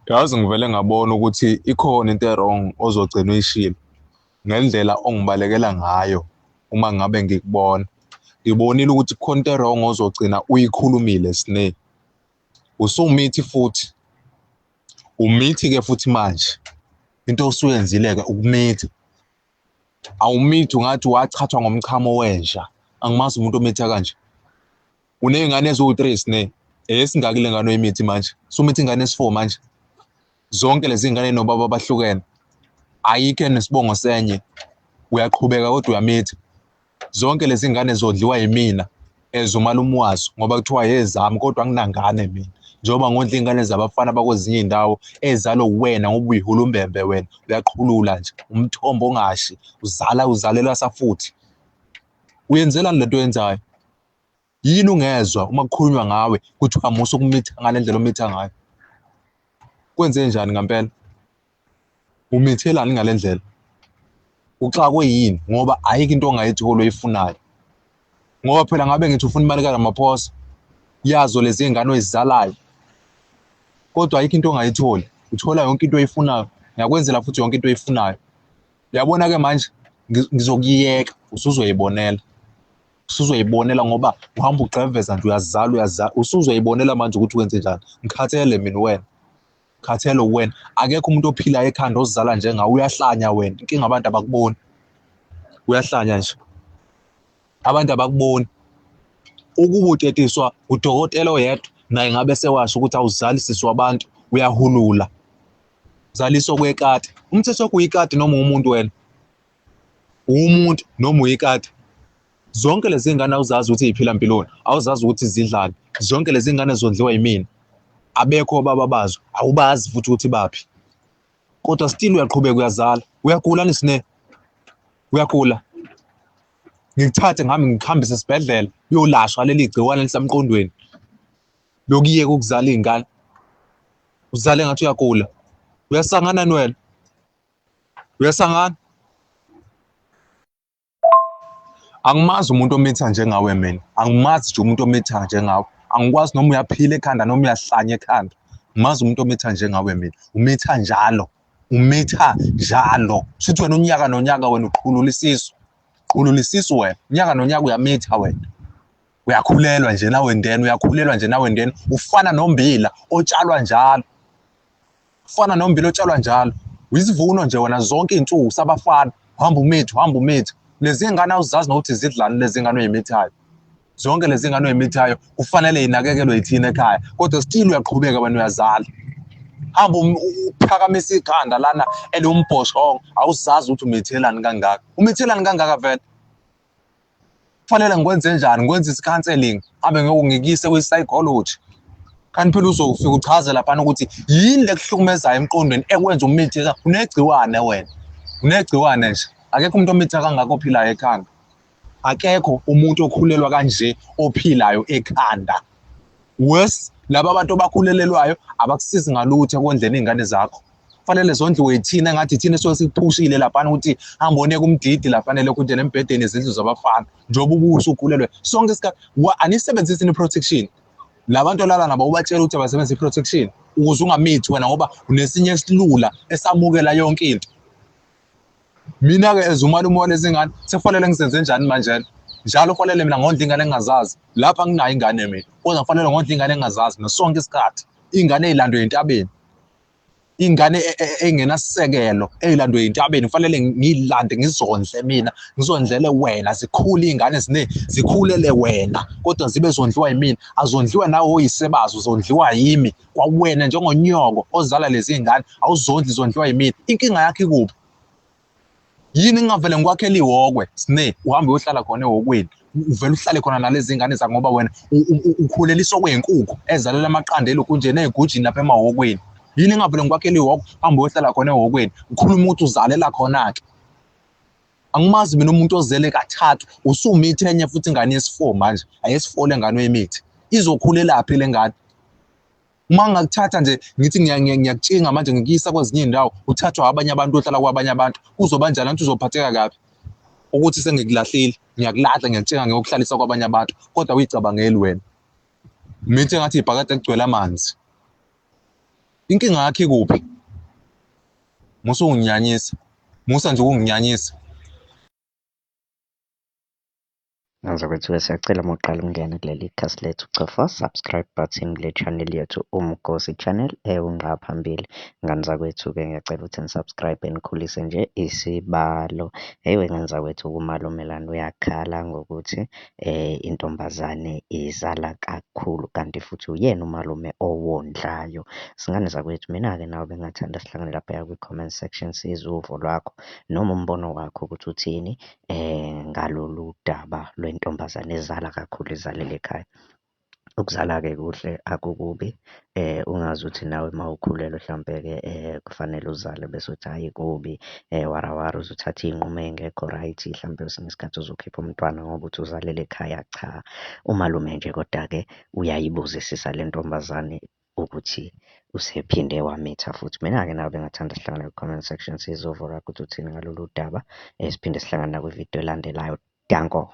Yazi ngivele ngabona ukuthi ikhona into e-wrong ozogcina uyishilo ngendlela ongibalekela ngayo uma ngabe ngikubona. Ngibonile ukuthi kukhona into e-wrong ozogcina uyikhulumile Sne. Usumithi futhi, umithi-ke futhi manje. Into osuyenzile-ke ukumitha. Awumithi ungathi wachathwa ngomchamo wenja. Angimazi umuntu omitha kanje. Uney'ngane eziwu-three Sne. Eyesingaki le ngane oyimithi manje? Sumithi ingane esi-four manje. Zonke lezi ngane nobaba abahlukene. Ayikho enesibongo senye. Uyaqhubeka kodwa uyamitha. Zonke lezi ngane zodliwa yimina as umalume wazo ngoba kuthiwa yezami kodwa anginangane mina. Njengoba ngondla iy'ngane zabafana bakwezinye iy'ndawo ezalwa uwena ngoba uyihulumbembe wena. Uyaqhulula nje umthombo ongashi uzala uzalelwa safuthi. Uyenzelani lento oyenzayo? Yini ungezwa uma kukhulunywa ngawe kuthiwa musa ukumitha ngale ndlela omitha ngayo? Kwenze njani ngampela? Umithelani ngale ndlela? Uxakwe yini? Ngoba ayikho into ongayitholi oyifunayo. Ngoba phela ngabe ngithi ufuna imali kaRamaphosa yazo lezi ngane oyizalayo. Kodwa ayikho into ongayitholi. Uthola yonke into oyifunayo. Ngiyakwenzela futhi yonke into oyifunayo. Uyabona ke manje ngizokuyeka usuzoyibonela. Usuzoyibonela ngoba uhamba ugxeveza nje uyazala uyazala usuzoyibonela manje ukuthi wenze njani. Ngikhathele mina wena. Khathele wena. Akekho umuntu ophilayo ekhanda ozala njengawe uyahlanya wena. Inkinga abantu abakuboni. Uyahlanya nje. Abantu abakuboni. Ukuba utetiswa udokotela oyedwa naye ngabe sewasho ukuthi awuzali sisi wabantu uyahulula. Zaliswa kwekati. Umthetho wakho uyikati noma umuntu wena? Umuntu noma uyikati? Zonke lezi ngane awuzazi ukuthi ziphila mpiloni, awuzazi ukuthi zidlani. Zonke lezi ngane zondliwa yimina. Abekho obaba bazo, awubazi futhi ukuthi baphi. Kodwa still uyaqhubeka uyazala. Uyagula nisine? Uyagula. Ngikuthathe ngami ngikuhambise esibhedlela uyolashwa leli gciwane lisamqondweni. Lokuyeka ukuzala iy'ngane. Uzale ngathi uyagula. Uyasangana wena? Uyasangana? Angimazi umuntu omitha njengawe mina. Angimazi nje umuntu omitha njengawe. Angikwazi noma uyaphila ekhanda noma uyahlanya ekhanda. Ngimazi umuntu omitha njengawe mina. Umitha njalo. Umitha njalo. Shuthi wena unyaka nonyaka wena uqhulula isisu. Qhulula isisu wena. Unyaka nonyaka uyamitha wena. Uyakhulelwa nje nawe ndena, uyakhulelwa nje nawe ndena. Ufana nombila otshalwa njalo. Ufana nombila otshalwa njalo. Uyisivuno nje wena zonke iy'nsuku sabafana. Uhamba umithi, uhamba umithi. Lezi ngane awuzazi nokuthi zidlani lezi ngane oyimithayo. Zonke lezi ngane oyimithayo kufanele yinakekelwe yithina ekhaya. Kodwa still uyaqhubeka wena uyazala. Hamba uphakamise ikhanda lana eliwumbhoshongo, awuzazi ukuthi umithelani kangaka. Umithelani kangaka vele? Kufanele ngikwenze njani? Ngikwenze i-counselling, hambe ngikuyise kwi-psychology. Kanti phela uzofika uchaze laphana ukuthi yini lekuhlukumezayo emqondweni ekwenza umithe unegciwane wena. Unegciwane nje. Akekho umuntu omitha kangaka ophilayo ekhanda. Akekho umuntu okhulelwa kanje ophilayo ekhanda. Worse, laba bantu abakhulelelwayo abakusizi ngalutho ekondleni iy'ngane zakho. Kufanele zondliwe yithina engathi thina esuke sikuphushile laphana ukuthi hamba oneke umdidi laphana lokhu nje nembhedeni izindlu zabafana njengoba ubusa ukhulelwe sonke isikhathi anisebenzisi ni-protection. Labantu olala nabo ubatshela ukuthi abasebenzise i-protection ukuze ungamithi wena ngoba unesinye esilula esamukela yonke into. Mina-ke as umalume walezi ngane sekufanele ngizenze njani manje? Njalo kufanele mina ngondle ingane engingazazi. Lapha anginayo ingane mina, kodwa kufanele ngondle ingane engingazazi nasonke isikhathi. Ingane eyilandwe entabeni. Ingane engenasisekelo eyilandwe entabeni kufanele ngiyilande ngizondle mina, ngizondlele wena zikhule iy'ngane zine zikhulele wena kodwa zibe zondliwa yimina. Azondliwa nawe oyise bazo, zondliwa yimi. Kwawena njengonyoko ozala lezi ngane awuzondli zondliwa yimina. Inkinga yakho ikuphi? Yini ngingavele ngikwakhele ihhokwe Sne, uhambe uyohlala khona ehhokweni. Uvele uhlale khona nalezi ngane zakho ngoba wena ukhuleliswa okweyinkukhu ezalela amaqanda elokhunjeni ey'gujini lapha emahhokweni. Yini ngingavele ngikwakhele ihhokwe uhambe uyohlala khona ehhokweni. Ukhulume ukuthi uzalela khona-ke. Angimazi mina umuntu ozele kathathu usumithe enye futhi ingane yesi-four manje. Ayesi-four le ngane oyimithi. Izokhulelaphi le ngane? Uma ngingakuthatha nje ngithi ngiyakutshinga manje ngikuyisa kwezinye iy'ndawo uthathwa abanye abantu ohlala kwabanye abantu kuzoba njani angithi uzophatheka kabi ukuthi sengikulahlile ngiyakulahla ngiyakutshinga ngiyokuhlalisa kwabanye abantu kodwa awuyicabangeli wena. Mithi engathi ibhakade ligcwele amanzi. Inkinga yakho ikuphi? Musa ukunginyanyisa. Musa nje ukunginyanyisa. Nganzakwethu-ke siyacela uma uqala ukungena kuleli khasi lethu cofa subscribe button kule channel yethu Umgosi Channel ewungqa phambili. Ngane zakwethu-ke ngiyacela ukuthi ni-subscribe nikhulise nje isibalo. Hheyi ngane zakwethu umalume lana uyakhala ngokuthi intombazane izala kakhulu kanti futhi uyena umalume owondlayo. Zingane zakwethu, mina-ke nawe bengingathanda sihlangane laphaya kwi-comment section sizwe uvo lwakho noma umbono wakho ukuthi uthini ngalolu daba lwentombazane ezala kakhulu izalela ekhaya. Ukuzala-ke kuhle akukubi, ungaze uthi nawe uma ukhulelwe hlampe-ke kufanele uzale bese uthi hhayi kubi wara wara, uze uthathe iy'nqumo ey'ngekho right, hlampe kwesinye isikhathi uze ukhiphe umntwana ngoba uthi uzalela ekhaya. Cha, umalume nje koda-ke uyayibuzisisa le ntombazane ukuthi usephinde wamitha futhi. Mina-ke nawe bengingathanda sihlangane kwi-comment section sizwe uvo lwakho ukuthi uthini ngalolu daba. Siphinde sihlangane nakwividiyo elandelayo. Danko.